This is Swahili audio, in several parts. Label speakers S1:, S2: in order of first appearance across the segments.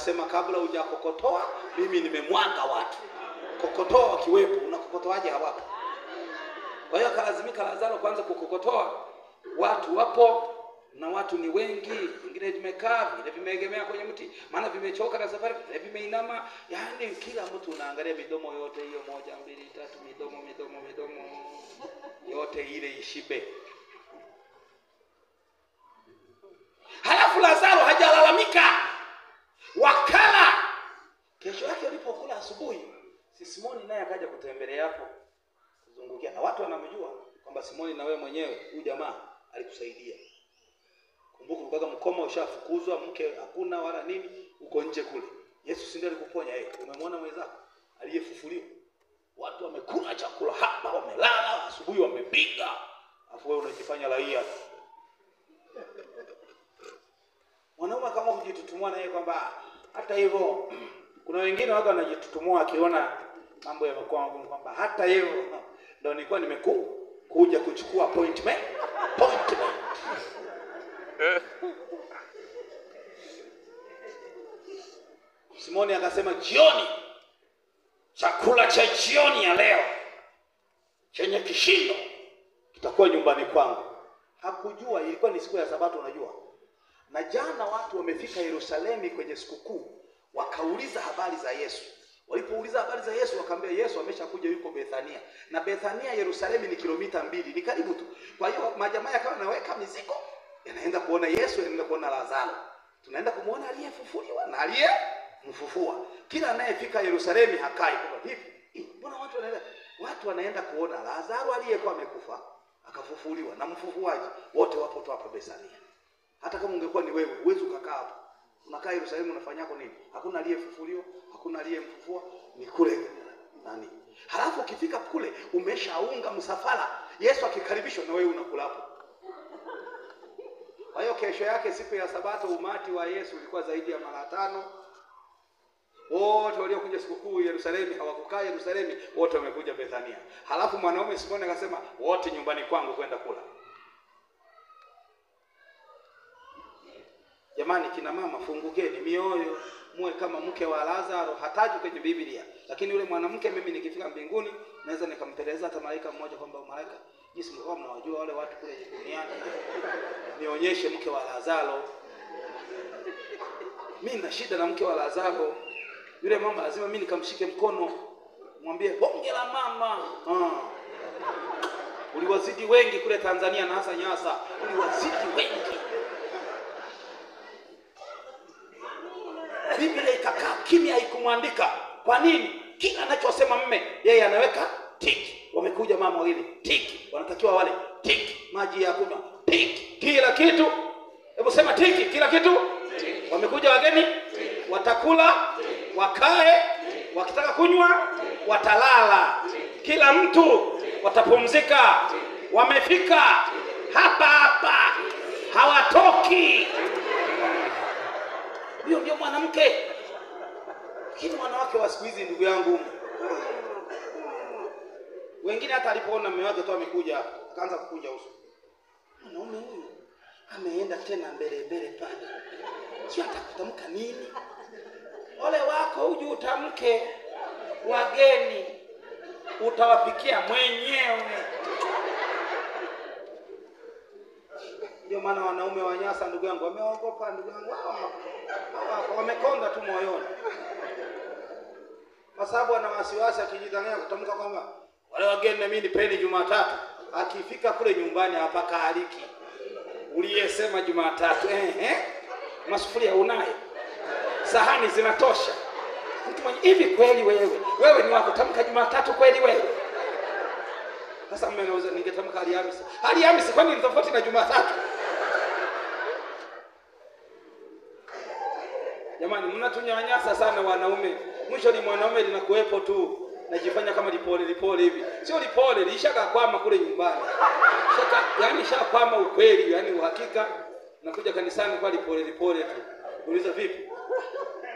S1: Akasema kabla hujakokotoa mimi nimemwaga watu. Kokotoa wakiwepo, unakokotoaje hawapo? Kwa hiyo akalazimika Lazaro kwanza kukokotoa. Watu wapo na watu ni wengi, vingine vimekaa, vingine vimeegemea kwenye mti, maana vimechoka na safari, vingine vimeinama. Yaani kila mtu unaangalia midomo yote hiyo, 1 2 3, midomo midomo midomo yote ile ishibe. Halafu Lazaro hajalalamika, wakala. Kesho yake walipokula asubuhi, si Simoni naye akaja kutembelea hapo, kuzungukia, na watu wanamjua kwamba Simoni na wewe mwenyewe huyu jamaa alikusaidia. Kumbuka ukaga mkoma ushafukuzwa, mke hakuna wala nini, uko nje kule. Yesu si ndiye alikuponya yeye? Umemwona mwenzako aliyefufuliwa? Watu wamekula chakula hapa, wamelala, asubuhi wamepiga. Alafu wewe unajifanya raia. Mwanaume kama kujitutumua na yeye kwamba hata hivyo kuna wengine waga wanajitutumua akiona mambo yamekuwa magumu kwamba hata hivyo ndio nilikuwa nimekuja kuchukua appointment. Simoni akasema jioni, chakula cha jioni ya leo chenye kishindo kitakuwa nyumbani kwangu. Hakujua ilikuwa ni siku ya Sabato, unajua. Na jana watu wamefika Yerusalemu kwenye sikukuu, wakauliza habari za Yesu. Walipouliza habari za Yesu wakaambia Yesu ameshakuja, yuko Bethania. Na Bethania Yerusalemu ni kilomita 2, ni karibu tu. Kwa hiyo majamaa yakawa naweka mizigo, yanaenda kuona Yesu, yanaenda kuona Lazaro. Tunaenda kumuona aliyefufuliwa na aliyemfufua. Kila anayefika Yerusalemu hakai kwa vipi? Mbona watu wanaenda? Watu wanaenda kuona Lazaro aliyekuwa amekufa akafufuliwa na mfufuaji, wote wapo tu hapo Bethania. Hata kama ungekuwa ni wewe, huwezi ukakaa hapo. Unakaa Yerusalemu unafanyako nini? Hakuna aliyefufuliwa, hakuna aliyemfufua, ni kule nani. Halafu ukifika kule umeshaunga msafara. Yesu akikaribishwa na wewe unakula hapo. Kwa hiyo kesho yake siku ya Sabato umati wa Yesu ulikuwa zaidi ya mara 5. Wote waliokuja sikukuu Yerusalemu hawakukaa Yerusalemu, wote wamekuja Bethania. Halafu mwanaume Simoni akasema wote nyumbani kwangu kwenda kula. Jamani kina mama, fungukeni mioyo, muwe kama mke wa Lazaro. Hatajwi kwenye Biblia, lakini yule mwanamke mimi nikifika mbinguni naweza nikampeleza hata malaika mmoja kwamba malaika, jinsi mlikuwa mnawajua wale watu kule duniani, nionyeshe mke wa Lazaro. Mimi na shida na mke wa Lazaro. Yule mama lazima mimi nikamshike mkono, mwambie hongera mama. Uliwazidi wengi kule Tanzania na hasa Nyasa, uliwazidi wengi. Biblia ikakaa kimya, haikumwandika. Kwa nini? Kila anachosema mme yeye anaweka tiki. Wamekuja mama wawili, tiki. Wanatakiwa wale, tiki. Maji ya kunywa, tiki. Kila kitu. Hebu sema tiki, kila kitu. Tiki. Wamekuja wageni, tiki. Watakula, tiki. Wakae, tiki. Wakitaka kunywa, tiki. Watalala. Tiki. Kila mtu, tiki. Watapumzika. Tiki. Wamefika, tiki. Hapa hapa. Tiki. Hawatoki. Huyo ndio mwanamke. Lakini wanawake wa siku hizi ndugu yangu, wengine hata alipoona mume wake tu amekuja akaanza kukunja uso. Mwanaume huyu ameenda tena mbele mbele pale, sio atakutamka nini? Ole wako uje utamke wageni, utawapikia mwenyewe. Ndio maana wanaume wa Nyasa ndugu yangu wameogopa, ndugu yangu wao wamekonda tu moyoni. Kwa sababu ana wasiwasi akijidanganya kutamka kwamba wale wageni na mimi nipeni Jumatatu. Akifika kule nyumbani hapakaaliki. Uliyesema Jumatatu, masufuria unayo, sahani zinatosha. Mtu mwenye hivi kweli wewe? Wewe ni wako tamka Jumatatu kweli wewe? Sasa mimi nauza ningetamka Alhamisi. Alhamisi kwani ni tofauti na Jumatatu? Jamani mnatunyanyasa sana wanaume. Mwisho ni mwanaume linakuepo tu, najifanya kama lipole lipole hivi. Sio lipole, lishakakwama kule nyumbani. Shaka, yani shakwama ukweli, yani uhakika. Nakuja kanisani kwa lipole lipole tu. Uliza vipi?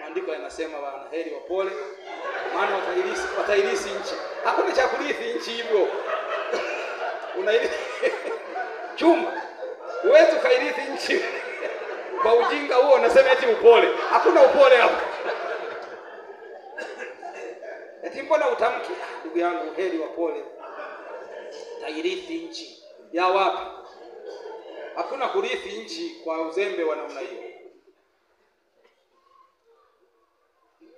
S1: Maandiko yanasema wana heri wapole, maana watairisi nchi. Hakuna cha kurithi nchi hivyo. Unairithi chuma. Huwezi kairithi nchi. Kwa ujinga huo unasema eti upole. Hakuna upole hapo.
S2: Eti mbona utamki? Ndugu yangu heri wa pole. Tairithi nchi. Ya wapi? Hakuna kurithi nchi kwa uzembe wa namna hiyo.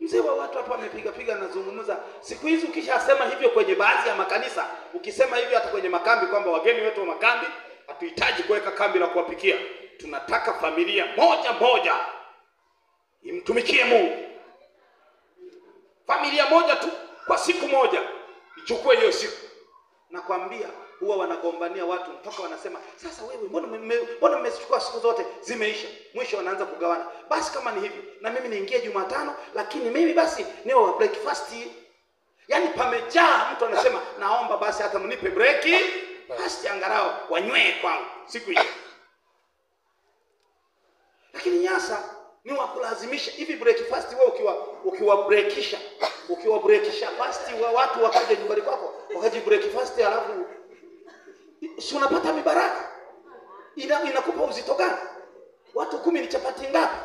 S1: Mzee wa watu hapa amepiga piga anazungumza. Siku hizi ukishasema hivyo kwenye baadhi ya makanisa, ukisema hivyo hata kwenye makambi kwamba wageni wetu wa makambi hatuhitaji kuweka kambi la kuwapikia. Tunataka familia moja moja imtumikie Mungu. Familia moja tu kwa siku moja ichukue hiyo siku. Nakwambia huwa wanagombania watu mpaka wanasema sasa wewe mbona mmezichukua siku zote zimeisha. Mwisho wanaanza kugawana. Basi kama ni hivyo na mimi niingie Jumatano, lakini mimi basi niwe wa breakfast. Yaani pamejaa mtu anasema naomba basi hata mnipe break fast angalau wanywee kwangu siku hiyo. Lakini Nyasa ni wa kulazimisha hivi breakfast. Wewe ukiwa breakisha fast wa watu wakaje nyumbani kwako wakaji breakfast, alafu si unapata mibaraka? Inakupa uzito gani? Watu 10 ni chapati ngapi?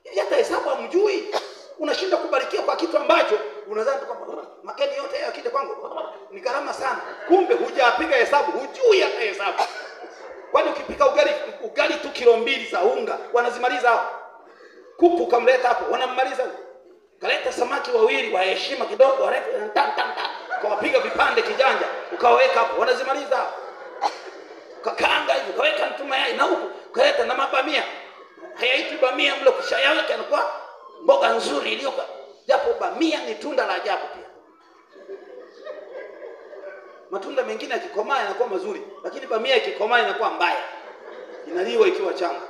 S1: Hivi hata hesabu hamjui. Unashinda kubarikia kwa kitu ambacho unadhani kwamba makeni yote yakija kwangu ni gharama sana. Kumbe hujapiga hesabu, hujui hata hesabu. Kwani ukipika ugali tu kilo 2 za unga wanazimaliza hapo. Kuku kamleta hapo wanammaliza. Kaleta samaki wawili wa heshima kidogo warefu tam tam tam, kawapiga vipande kijanja ukaweka hapo wanazimaliza hapo. Kakaanga hivi kaweka mtu mayai na huku kaleta na mabamia. Hayaitwi bamia mlo kishayaweka inakuwa mboga nzuri iliyo, japo bamia ni tunda la ajabu pia. Matunda mengine yakikomaa yanakuwa mazuri, lakini bamia ikikomaa inakuwa mbaya. Inaliwa ikiwa changa.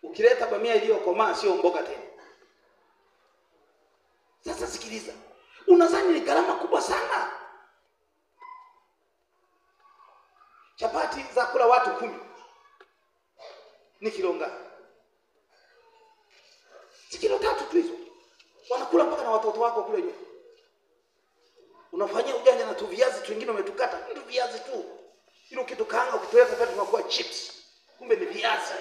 S1: Ukileta bamia iliyokomaa sio mboga tena. Sasa sikiliza. Unadhani ni gharama kubwa sana? Chapati za kula watu 10 ni kilo ngapi? Si kilo 3 tu hizo. Wanakula mpaka na watoto wako kule nyuma. Unafanyia ujanja na tu viazi tu wengine umetukata, ndio viazi tu. Ile ukitukaanga ukitoweka pale tunakuwa chips. Kumbe ni viazi.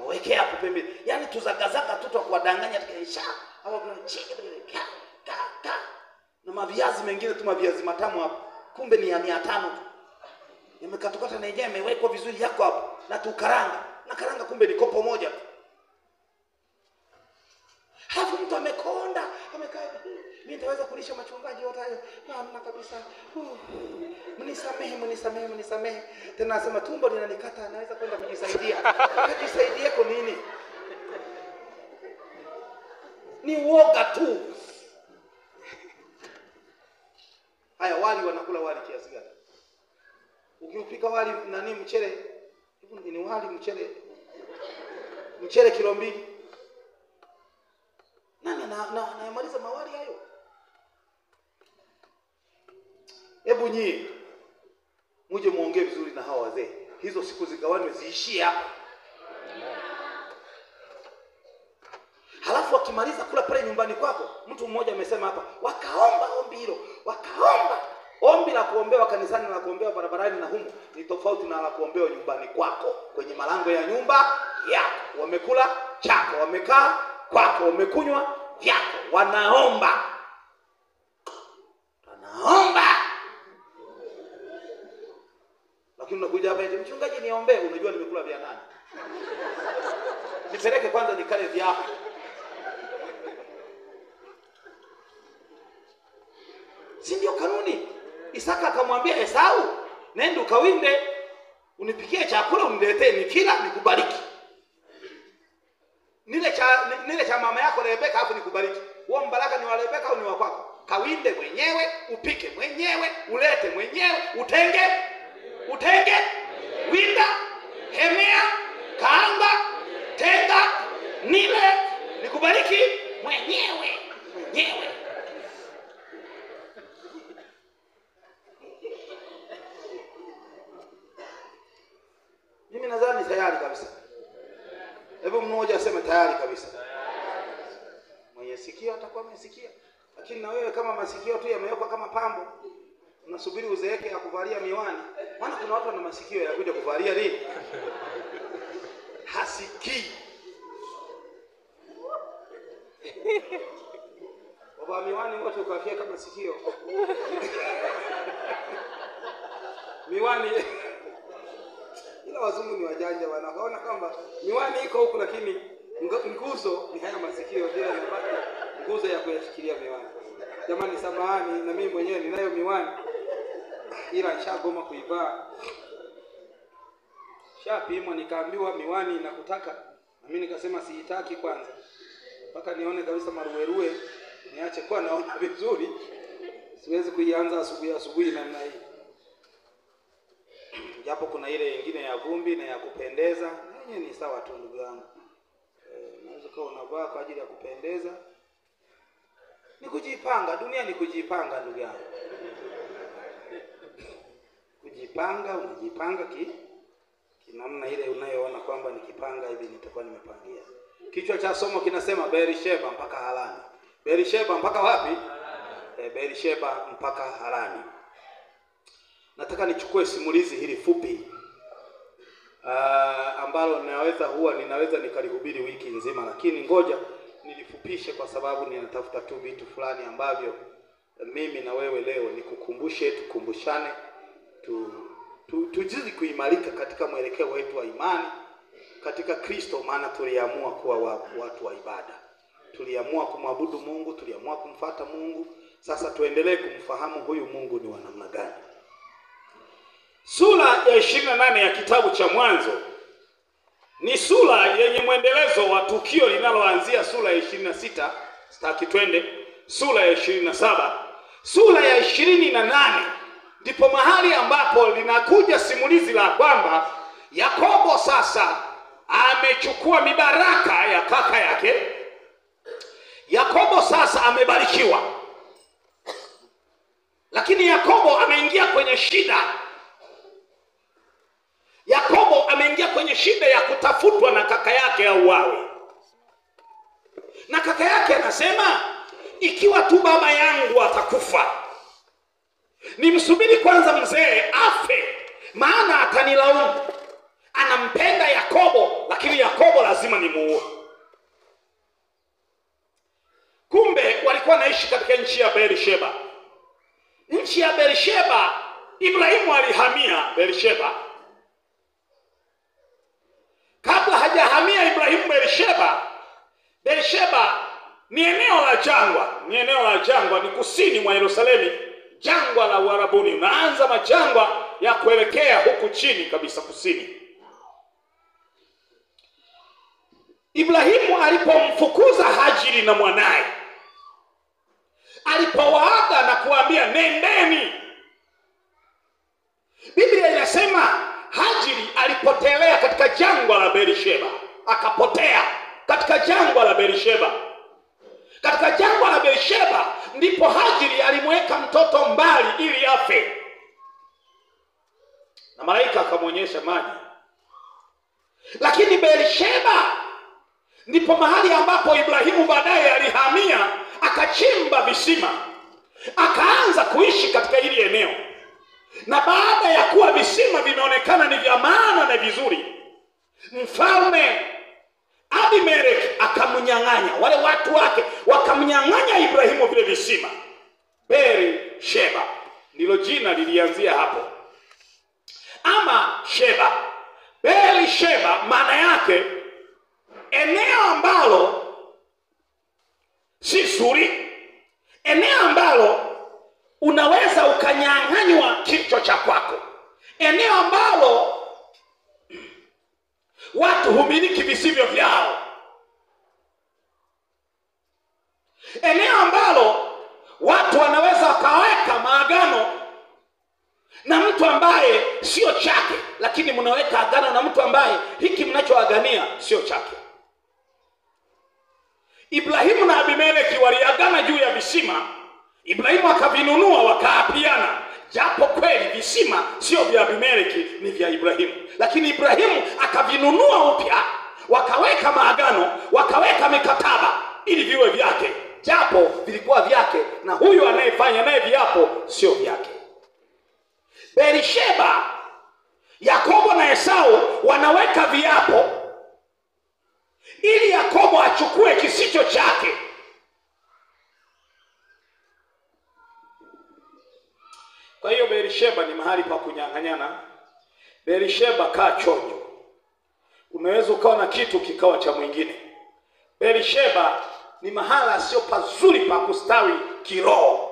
S1: Weke hapo pembeni. Yaani tuzagazaga tu kwa kuwadanganya tukaisha. Hapo kuna chiki ka ka ka. Na maviazi mengine tu maviazi matamu hapo. Kumbe ni ya 500 tu. Yamekatukata na yenyewe yamewekwa vizuri yako hapo na tukaranga. Na karanga kumbe ni kopo moja tu. Halafu mtu amekonda, amekaa, mimi nitaweza kulisha machungaji wote hayo? Hamna kabisa. Mnisamehe, mnisamehe, mnisamehe. Tena anasema tumbo linanikata, naweza kwenda kujisaidia. Kujisaidia kwa nini? Ni uoga tu. Haya, wali wanakula wali kiasi gani? Ukiupika wali nani mchele, ni wali mchele. Mchele kilo 2. Nani anayamaliza mawali hayo? Hebu nyie muje muongee vizuri na hawa wazee. Hizo siku zigawanywe ziishie hapa. Halafu wakimaliza kula pale nyumbani kwako, mtu mmoja amesema hapa, wakaomba ombi hilo, wakaomba ombi la kuombewa kanisani na la kuombewa barabarani na humu ni tofauti na la kuombewa nyumbani kwako, kwenye malango ya nyumba yako. Wamekula chako, wamekaa kwako, wamekunywa vyako, wanaomba. Wanaomba. Lakini unakuja hapa eti mchungaji niombee, unajua nimekula vya nani? Nipeleke kwanza nikale vyako. Si ndio kanuni? Isaka akamwambia Esau, nenda ukawinde, unipikie chakula uniletee nikila nikubariki. Nile cha mama yako Rebeka afu nikubariki. Huo mbaraka ni wa Rebeka au ni wa kwako? Kawinde mwenyewe, upike mwenyewe, ulete mwenyewe, utenge, utenge, winda, hemea, kaanga, tenga, nile, nikubariki mwenyewe, mwenyewe. Mimi nadhani tayari kabisa. Hebu mmoja aseme tayari kabisa. Mwenye sikio atakuwa amesikia. Lakini na wewe kama masikio tu yamewekwa kama pambo, unasubiri uzeeke ya kuvalia miwani. Maana kuna watu wana masikio ya kuja kuvalia nini? Hasikii.
S2: Wavaa miwani wote ukafyeka masikio. Miwani ila wazungu ni wajanja bwana, wakaona kwamba miwani iko huku lakini nguzo ni haya masikio, ndio yanabaki nguzo ya kuyashikilia miwani. Jamani, samahani, na mimi mwenyewe ninayo miwani ila nishagoma kuivaa. Shapimwa nikaambiwa miwani nakutaka, na mimi nikasema siitaki kwanza mpaka nione kabisa maruerue, niache kuwa naona vizuri. Siwezi kuianza asubuhi asubuhi namna hii. Japo kuna ile nyingine ya vumbi na ya kupendeza, yenyewe ni sawa tu ndugu yangu. Unaweza kuwa unavaa kwa ajili ya kupendeza. Ni kujipanga, dunia ni kujipanga ndugu yangu. Kujipanga, unajipanga kinamna ile unayoona kwamba nikipanga hivi nitakuwa nimepangia. Kichwa cha somo kinasema Beersheba mpaka Harani. Beersheba mpaka wapi? Beersheba mpaka Harani. Nataka nichukue simulizi hili fupi ambalo ninaweza nikalihubiri wiki nzima, lakini ngoja nilifupishe kwa sababu ninatafuta tu vitu fulani ambavyo mimi na wewe leo nikukumbushe, tukumbushane, tujizidi kuimarika katika mwelekeo wetu wa imani katika Kristo, maana tuliamua kuwa watu wa ibada. Tuliamua kumwabudu Mungu, tuliamua kumfuata Mungu. Sasa tuendelee kumfahamu huyu Mungu ni wa namna gani. Sura ya 28 ya kitabu cha Mwanzo ni sura yenye mwendelezo wa tukio linaloanzia sura ya 26, sitaki twende sura ya 27. Sura ya 28 ndipo mahali ambapo linakuja simulizi la kwamba Yakobo sasa amechukua mibaraka ya kaka yake. Yakobo sasa amebarikiwa. Lakini Yakobo ameingia kwenye shida. Yakobo ameingia kwenye shida ya kutafutwa na kaka yake auawe. Na kaka yake anasema, ikiwa tu baba yangu atakufa, nimsubiri kwanza mzee afe, maana atanilaumu. Anampenda Yakobo, lakini Yakobo lazima nimuue. Kumbe walikuwa naishi katika nchi ya Beersheba. Nchi ya Beersheba, Ibrahimu alihamia Beersheba. Kabla hajahamia Ibrahimu Beersheba, Beersheba ni eneo la jangwa, ni eneo la jangwa, ni kusini mwa Yerusalemu, jangwa la Uarabuni. Unaanza majangwa ya kuelekea huku chini kabisa kusini. Ibrahimu alipomfukuza Hajiri na mwanae, alipowaaga na kuambia nendeni, Biblia inasema Hajiri alipotelea katika jangwa la Beersheba, akapotea katika jangwa la Beersheba. Katika jangwa la Beersheba ndipo Hajiri alimweka mtoto mbali ili afe, na malaika akamwonyesha maji. Lakini Beersheba ndipo mahali ambapo Ibrahimu baadaye alihamia, akachimba visima, akaanza kuishi katika hili eneo. Na baada ya kuwa visima vimeonekana ni vya maana na vizuri, mfalme Abimeleki akamnyang'anya, wale watu wake wakamnyang'anya Ibrahimu vile visima. Beersheba ndilo jina lilianzia hapo, ama Sheba. Beersheba maana yake eneo ambalo si zuri, eneo ambalo unaweza ukanyang'anywa kichwa cha kwako, eneo ambalo watu humiliki visivyo vyao, eneo ambalo watu wanaweza wakaweka maagano na mtu ambaye sio chake, lakini mnaweka agano na mtu ambaye hiki mnachoagania sio chake. Ibrahimu na Abimeleki waliagana juu ya visima. Ibrahimu akavinunua, wakaapiana. Japo kweli visima sio vya Abimeleki, ni vya Ibrahimu, lakini Ibrahimu akavinunua upya, wakaweka maagano, wakaweka mikataba ili viwe vyake, japo vilikuwa vyake na huyu anayefanya naye viapo sio vyake. Beersheba, Yakobo na Esau wanaweka viapo ili Yakobo achukue kisicho chake. Berisheba ni mahali pa kunyang'anyana. Berisheba, kaa chonjo. Unaweza ukawa na kitu kikawa cha mwingine. Berisheba ni mahala sio pazuri pa kustawi kiroho.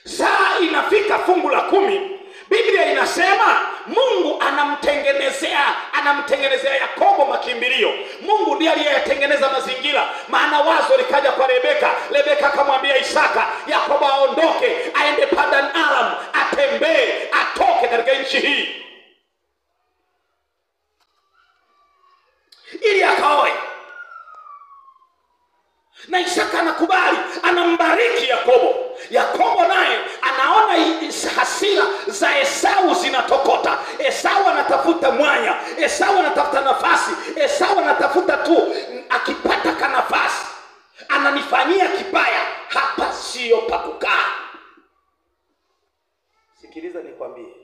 S2: Saa inafika fungu la 10, Biblia inasema Mungu anamtengenezea Yakobo makimbilio. Mungu ndiye aliyetengeneza mazingira. Maana wazo likaja kwa Rebeka. Rebeka akamwambia Isaka, Yakobo aondoke, aende Padan Aram, atembee, atoke katika nchi hii ili akaoe. Na Isaka anakubali, anambariki Yakobo. Yakobo naye anaona hasira za Esau zinatokota. Esau anatafuta mwanya, Esau anatafuta nafasi, Esau anatafuta tu akipata kanafasi ananifanyia kibaya, hapa sio pa kukaa. Sikiliza nikwambie,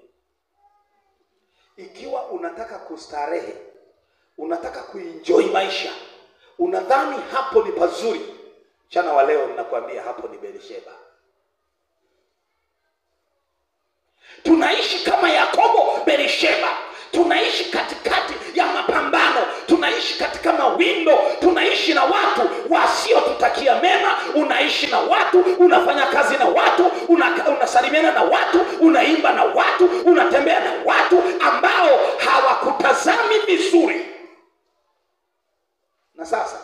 S2: ikiwa unataka kustarehe, unataka kuenjoy maisha, unadhani hapo ni pazuri, mchana wa leo ninakwambia hapo ni Berisheba. Tunaishi kama Yakobo Berisheba. Tunaishi katikati ya mapambano, tunaishi katika mawindo, tunaishi na watu wasiotutakia mema. Unaishi na watu, unafanya kazi na watu, unasalimiana na watu, unaimba na watu, unatembea na watu ambao hawakutazami vizuri. Na sasa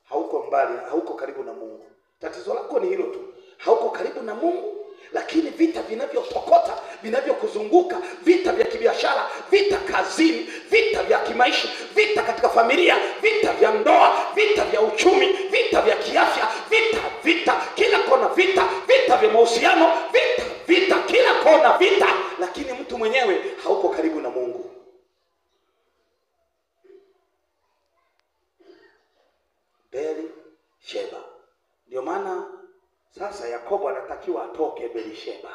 S2: hauko mbali, hauko karibu na Mungu. Tatizo lako ni hilo tu, hauko karibu na Mungu. Lakini vita vinavyotokota, vinavyokuzunguka, vita vya kibiashara, vita kazini, vita vya kimaisha, vita katika familia, vita vya ndoa, vita vya uchumi, vita vya kiafya, vita, vita, kila kona vita, vita vya mahusiano, vita, vita, kila kona vita. Lakini mtu mwenyewe hauko karibu na Mungu. Berisheba. Ndio maana sasa Yakobo anatakiwa atoke Berisheba,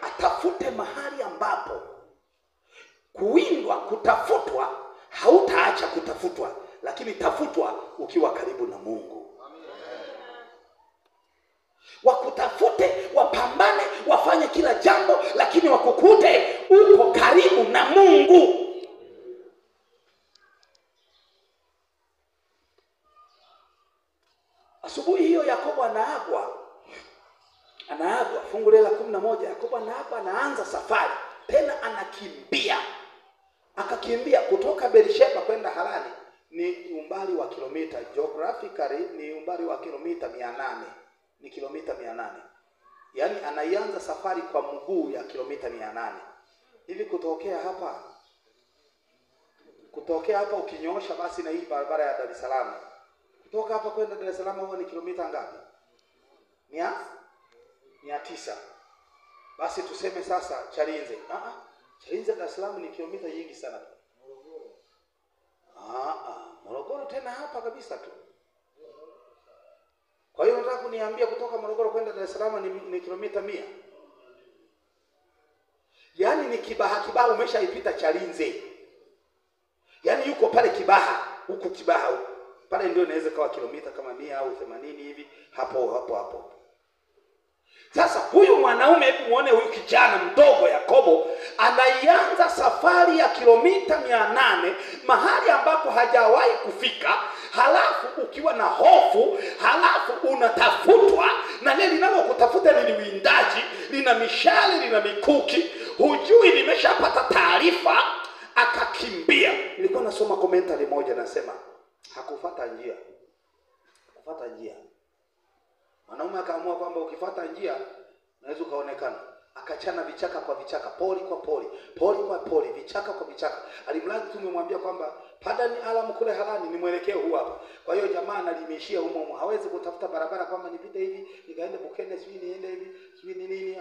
S2: atafute mahali ambapo kuwindwa, kutafutwa, hautaacha kutafutwa, lakini tafutwa ukiwa karibu na Mungu. Wakutafute, wapambane, wafanye kila jambo, lakini wakukute uko karibu na Mungu. Asubuhi hiyo Yakobo anaagwa. Anaagwa, fungu la 11, Yakobo anaagwa, anaanza safari. Tena anakimbia. Akakimbia kutoka Berisheba kwenda Harani ni umbali wa kilomita, geographically ni umbali wa kilomita 800. Ni kilomita 800. Yaani anaianza safari kwa mguu ya kilomita 800. Hivi kutokea hapa ukinyoosha basi na hii barabara ya Dar es Salaam. Kutoka hapa kwenda Dar es Salaam huwa ni kilomita ngapi? 900. Basi tuseme sasa Chalinze. Chalinze Dar es Salaam ni kilomita nyingi sana. Morogoro tena hapa kabisa tu. Kwa hiyo unataka kuniambia kutoka Morogoro kwenda Dar es Salaam ni kilomita 100? Yaani ni Kibaha, Kibaha umeshaipita Chalinze. Yaani yuko pale Kibaha, huko Kibaha huko. Pale ndio inaweza kawa kilomita kama 100 au 80 hivi, hapo hapo hapo. Sasa huyu mwanaume, hebu muone huyu kijana mdogo Yakobo, anaianza safari ya kilomita 800 mahali ambapo hajawahi kufika. Halafu ukiwa na hofu, halafu unatafutwa, na lile linalokutafuta ni windaji, lina mishale, lina mikuki, hujui limeshapata taarifa, akakimbia. Nilikuwa nasoma commentary moja nasema hakufuata njia. Hakufuata njia. Mwanaume akaamua kwamba ukifuata njia unaweza ukaonekana. Akachana vichaka kwa vichaka, pori kwa pori, pori kwa pori, vichaka kwa vichaka. Alimradi tu umemwambia kwamba Padan Aram kule Harani ni mwelekeo huu hapa. Kwa hiyo jamaa analimishia humo humo. Hawezi kutafuta barabara kwamba nipite hivi, nikaende Bukene, sijui niende hivi, sijui ni nini.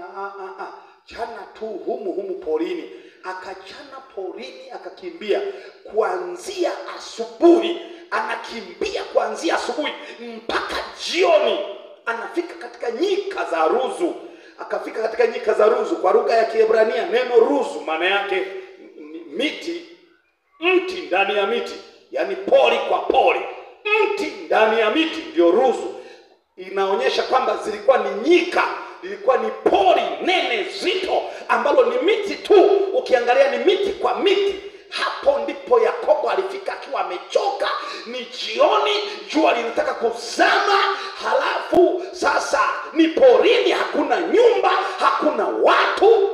S2: Chana tu humu humu porini. Akachana porini, akakimbia kuanzia asubuhi. Anakimbia kuanzia asubuhi mpaka jioni. Anafika katika nyika za Ruzu. Akafika katika nyika za Ruzu. Kwa lugha ya Kiebrania neno Ruzu maana yake miti, mti ndani ya miti, yani pori kwa pori, mti ndani ya miti ndio Ruzu. Inaonyesha kwamba zilikuwa ni nyika
S1: Lilikuwa ni pori nene zito ambalo ni miti tu, ukiangalia ni miti kwa miti. Hapo ndipo Yakobo alifika akiwa amechoka, ni jioni, jua linataka kuzama, halafu sasa ni porini, hakuna nyumba, hakuna watu.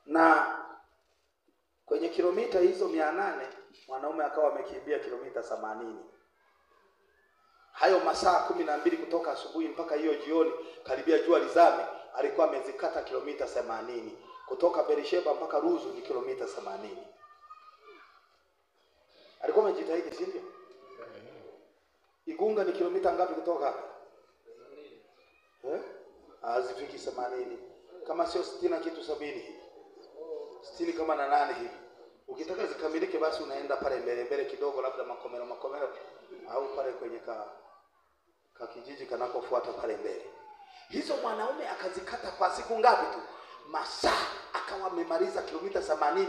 S1: Na kwenye kilomita hizo 800 mwanaume akawa amekimbia kilomita 80. Hayo masaa 12 kutoka asubuhi mpaka hiyo jioni, karibia jua lizame, alikuwa amezikata kilomita 80. Kutoka Berisheba mpaka Ruzu ni kilomita 80. Alikuwa amejitahidi, si ndio? Igunga ni kilomita ngapi kutoka hapa? Hazifiki 80. Kama sio 60 na kitu 70 hivi. 60 kama na 8 hivi. Ukitaka zikamilike basi unaenda pale mbele mbele kidogo, labda Makomero Makomero au pale kwenye ka kijiji kanakofuata pale mbele. Hizo mwanaume akazikata kwa siku ngapi tu? Masaa akawa amemaliza kilomita 80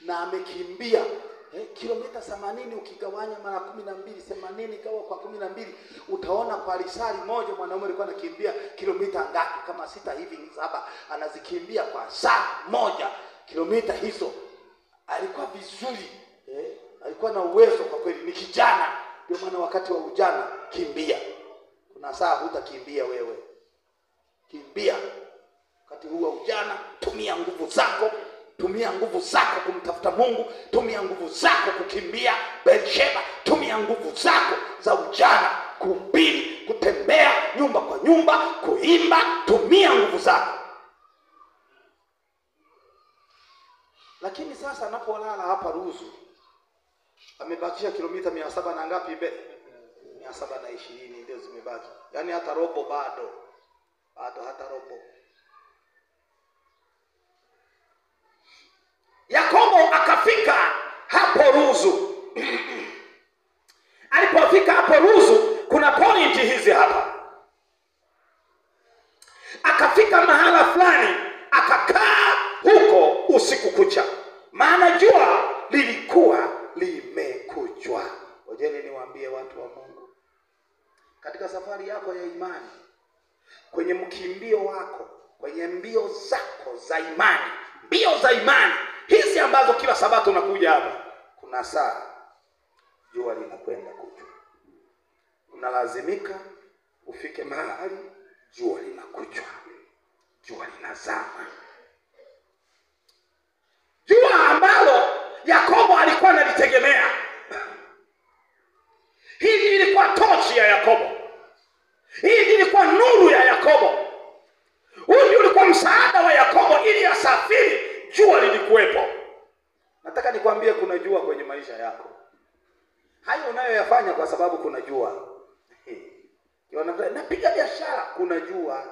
S1: na amekimbia kilomita 80. Ukigawanya mara 12, 80 gawa kwa 12, utaona kwa risali moja mwanaume alikuwa anakimbia kilomita ngapi? Kama 6 hivi 7, anazikimbia kwa saa moja kilomita hizo. Alikuwa vizuri, alikuwa na uwezo kwa kweli, ni kijana. Ndio maana wakati wa ujana kimbia. Kuna saa hutakimbia wewe, kimbia. Wakati huu wa ujana tumia nguvu zako, tumia nguvu zako kumtafuta Mungu, tumia nguvu zako kukimbia Bersheba, tumia nguvu zako za ujana kuhubiri, kutembea nyumba kwa nyumba, kuimba, tumia nguvu zako. Lakini sasa anapolala hapa Ruzu amebakisha kilomita 700 na ngapi mbele? 720 ndio zimebaki. Yaani hata robo bado. Bado hata robo. Yakobo akafika hapo Ruzu. Alipofika hapo Ruzu, kuna pointi hizi hapa. Akafika mahala fulani, akakaa huko usiku kucha, maana jua lilikuwa limekuchwa. Ngojeni niwaambie watu wa Mungu, katika safari yako ya imani, kwenye mkimbio wako, kwenye mbio zako za imani, mbio za imani hizi ambazo kila Sabato unakuja hapa, kuna saa jua linakwenda kuchwa, unalazimika ufike mahali jua linakuchwa, jua linazama. Jua ambalo Yakobo alikuwa analitegemea. Hii ilikuwa tochi ya Yakobo. Hii ilikuwa nuru ya Yakobo. Huu ndio ulikuwa msaada wa Yakobo ili asafiri. Jua lilikuwepo. Nataka nikwambie kuna jua kwenye maisha yako. Hayo unayoyafanya kwa sababu kuna jua. Napiga biashara, kuna jua.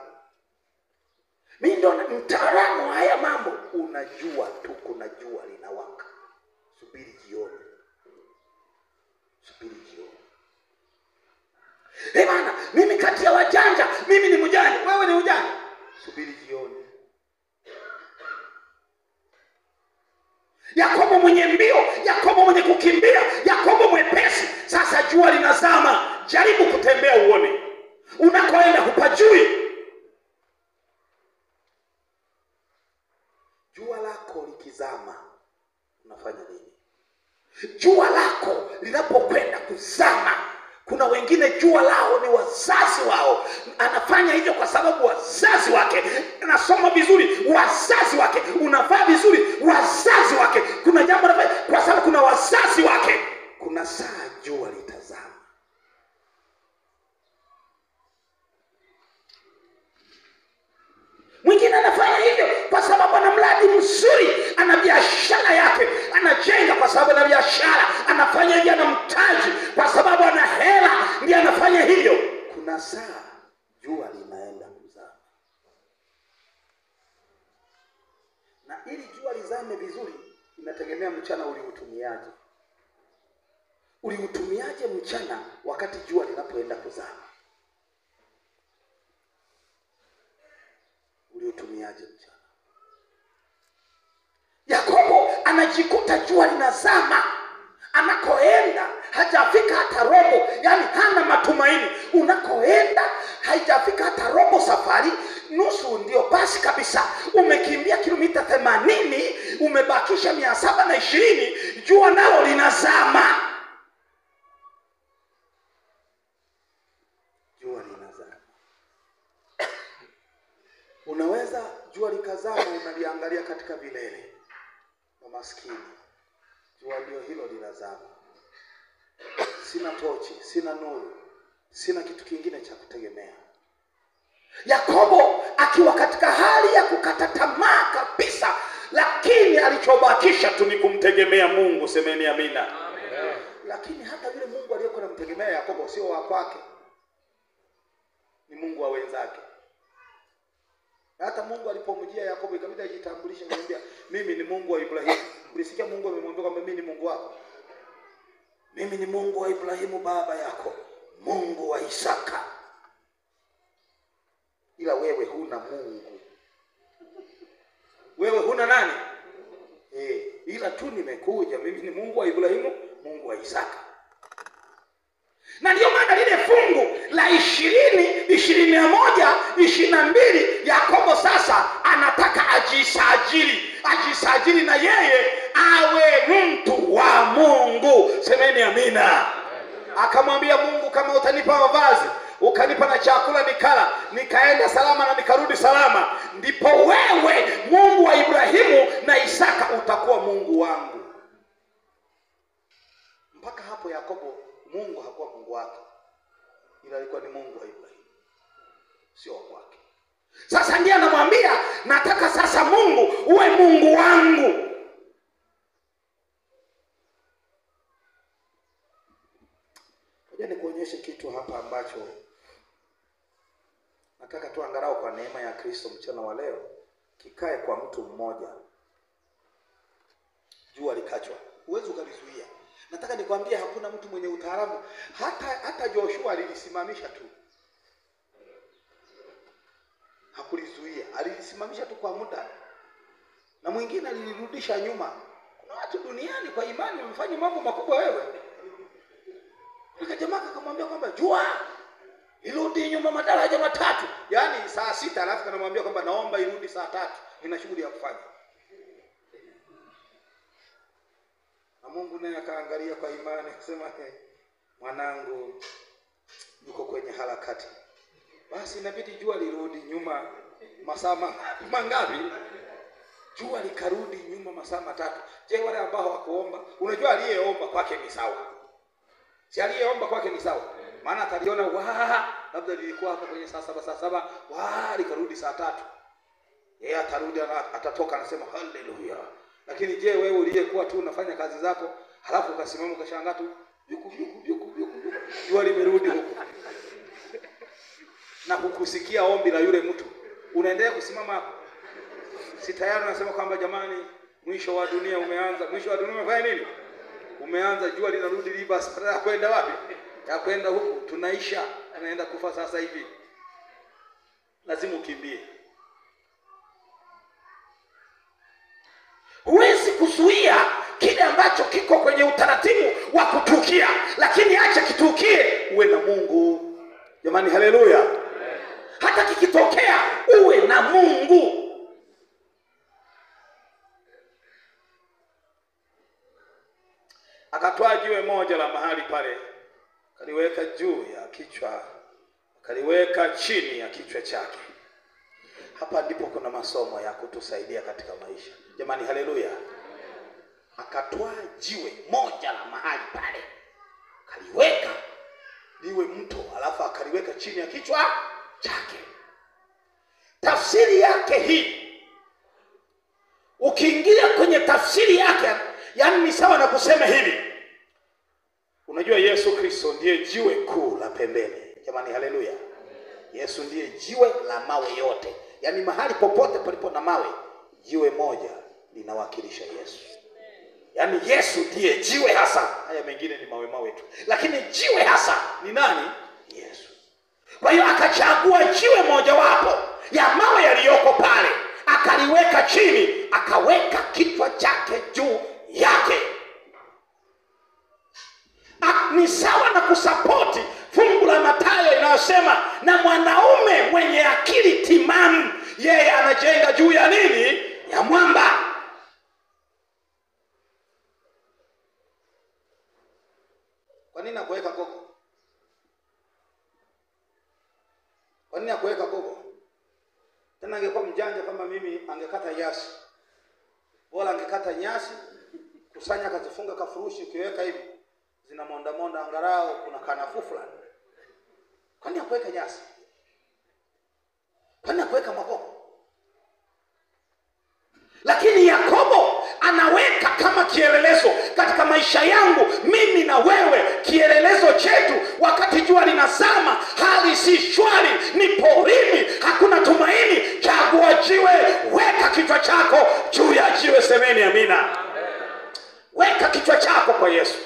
S1: Mimi ndo mtaalamu wa haya mambo. Unajua tu kuna jua linawaka. Subiri jioni. Subiri jioni. Eh bana, mimi kati ya wajanja, mimi ni mjanja. Wewe ni mjanja. Subiri jioni. Yakobo mwenye mbio, Yakobo mwenye kukimbia, Yakobo mwepesi. Sasa jua linazama, jaribu kutembea uone. Unakoenda hupajui. Jua lako likizama, unafanya nini? Jua lako linapokwenda kuzama, kuna wengine jua lao ni wazazi wao. Anafanya hivyo kwa sababu wazazi wake. Anasoma vizuri, wazazi wake. Unavaa vizuri, wazazi wake. Kuna jambo anafanya kwa sababu kuna wazazi wake. Kuna saa jua litazama. Mwingine anafanya hivyo kwa sababu ana mradi mzuri, ana biashara yake, anajenga kwa sababu ana biashara, anafanya hivyo, ana mtaji kwa sababu ana hela, ndiye anafanya hivyo. Kuna saa jua linaenda kuzama. Na ili jua lizame vizuri, inategemea mchana uliutumiaje. Uliutumiaje mchana wakati jua linapoenda kuzama? Uliutumiaje mchana? Yakobo anajikuta jua linazama. Anakoenda hajafika hata robo, yani hana matumaini. Unakoenda haijafika Unaweza jua likazama, unaliangalia katika vilele. Maskini, jua ndio hilo linazama. Sina tochi, sina nuru, sina kitu kingine cha kutegemea. Yakobo akiwa katika hali ya kukata tamaa kabisa, lakini alichobakisha tu ni kumtegemea Mungu. Semeni amina. Amen. Lakini hata yule Mungu aliyekuwa anamtegemea Yakobo sio wa kwake, ni Mungu wa wenzake. Hata Mungu alipomjia Yakobo ikabidi ajitambulishe, akamwambia mimi ni Mungu wa Ibrahimu. Ulisikia Mungu amemwambia kwamba mimi ni Mungu wako? Mimi ni Mungu wa Ibrahimu baba yako, Mungu wa Isaka. Ila wewe huna Mungu. Wewe huna nani? Ila tu nimekuja, mimi ni Mungu wa Ibrahimu, Mungu wa Isaka. Na ndio maana lile fungu la 20, 21, 22, Yakobo sasa anataka ajisajili. Ajisajili na yeye awe mtu wa Mungu. Semeni amina. Akamwambia Mungu, kama utanipa mavazi, ukanipa na chakula nikala, nikaenda salama na nikarudi salama, ndipo wewe Mungu wa Ibrahimu na Isaka utakuwa Mungu wangu. Mpaka hapo Yakobo, Mungu hakuwa Mungu wake, ila alikuwa ni Mungu wa Ibrahimu, sio wa kwake. Sasa ndiye anamwambia, nataka sasa Mungu uwe Mungu wangu. Ngoja nikuonyeshe kitu hapa ambacho nataka tu angalau kwa neema ya Kristo mchana wa leo kikae kwa mtu mmoja. Jua likachwa, huwezi ukalizuia. Nataka nikwambie hakuna mtu mwenye utaalamu. Hata Joshua alilisimamisha tu, hakulizuia, alilisimamisha tu kwa muda, na mwingine alilirudisha nyuma. Kuna watu duniani kwa imani wamefanya mambo makubwa. Wewe jamaa akamwambia kwamba jua irudi nyuma madaraja 3, yaani saa 6, alafu anamwambia kwamba naomba irudi saa 3, nina shughuli ya kufanya. Na Mungu naye akaangalia kwa imani akasema, mwanangu yuko kwenye harakati, basi inabidi jua lirudi nyuma masaa mangapi? Jua likarudi nyuma masaa 3. Je, wale ambao hawakuomba? Unajua aliyeomba kwake ni sawa, si aliyeomba kwake ni sawa, maana ataliona labda lilikuwa hapa kwenye saa 7, saa 7, likarudi saa 3. Yeye atarudi, atatoka anasema haleluya. Lakini je, wewe uliyekuwa tu unafanya kazi zako, halafu ukasimama ukashangaa tu yuku yuku yuku yuku, jua limerudi huku, na kukusikia ombi la yule mtu, unaendelea kusimama hapo? Si tayari unasema kwamba jamani, mwisho wa dunia umeanza. Mwisho wa dunia umefanya nini? Umeanza. Jua linarudi libas, badala ya kwenda wapi? Ya kwenda huku, tunaisha, anaenda kufa sasa hivi. Lazima ukimbie. Huwezi kuzuia kile ambacho kiko kwenye utaratibu wa kutukia, lakini acha kitukie, uwe na Mungu. Jamani, haleluya. Hata kikitokea uwe na Mungu. Akatwaa jiwe moja la mahali pale, akaliweka juu ya kichwa, akaliweka chini ya kichwa chake. Hapa ndipo kuna masomo ya kutusaidia katika maisha. Jamani, haleluya. Akatwaa jiwe moja la mahali pale, akaliweka liwe mto, alafu akaliweka chini ya kichwa chake. Tafsiri yake hii, ukiingia kwenye tafsiri yake, yaani ni sawa na kusema hivi, unajua Yesu Kristo ndiye jiwe kuu la pembeni. Jamani, haleluya. Yesu ndiye jiwe la mawe yote. Yaani mahali popote palipo na mawe, jiwe moja linawakilisha Yesu. Yaani Yesu ndiye jiwe hasa. Haya mengine ni mawe mawe tu, lakini jiwe hasa ni nani? Yesu. Kwa hiyo akachagua jiwe mojawapo ya mawe yaliyoko pale, akaliweka chini, akaweka kichwa chake juu yake. Ni sawa na kusapoti fungu la Mathayo inayosema, na mwanaume mwenye akili timamu yeye anajenga juu ya nini? Ya mwamba. Kwa nini nakuweka gogo? Kwa nini nakuweka gogo? Tena angekuwa mjanja kama mimi, angekata nyasi. Bora angekata nyasi, kusanya akazifunga kafurushi, ukiweka hivi zinamonda monda, angalau kuna kanafuu fulani. Kwani hakuweka nyasi? Kwani hakuweka magogo? Lakini Yakobo anaweka kama kielelezo katika maisha yangu mimi na wewe, kielelezo chetu. Wakati jua linazama, hali si shwari, ni porini, hakuna tumaini, chagua jiwe, weka kichwa chako juu ya jiwe. Semeni amina. Weka kichwa chako kwa Yesu.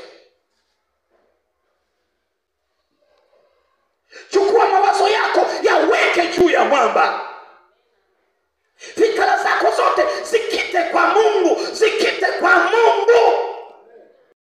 S1: Chukua mawazo yako yaweke juu ya mwamba. Fikra zako zote zikite kwa Mungu, zikite kwa Mungu.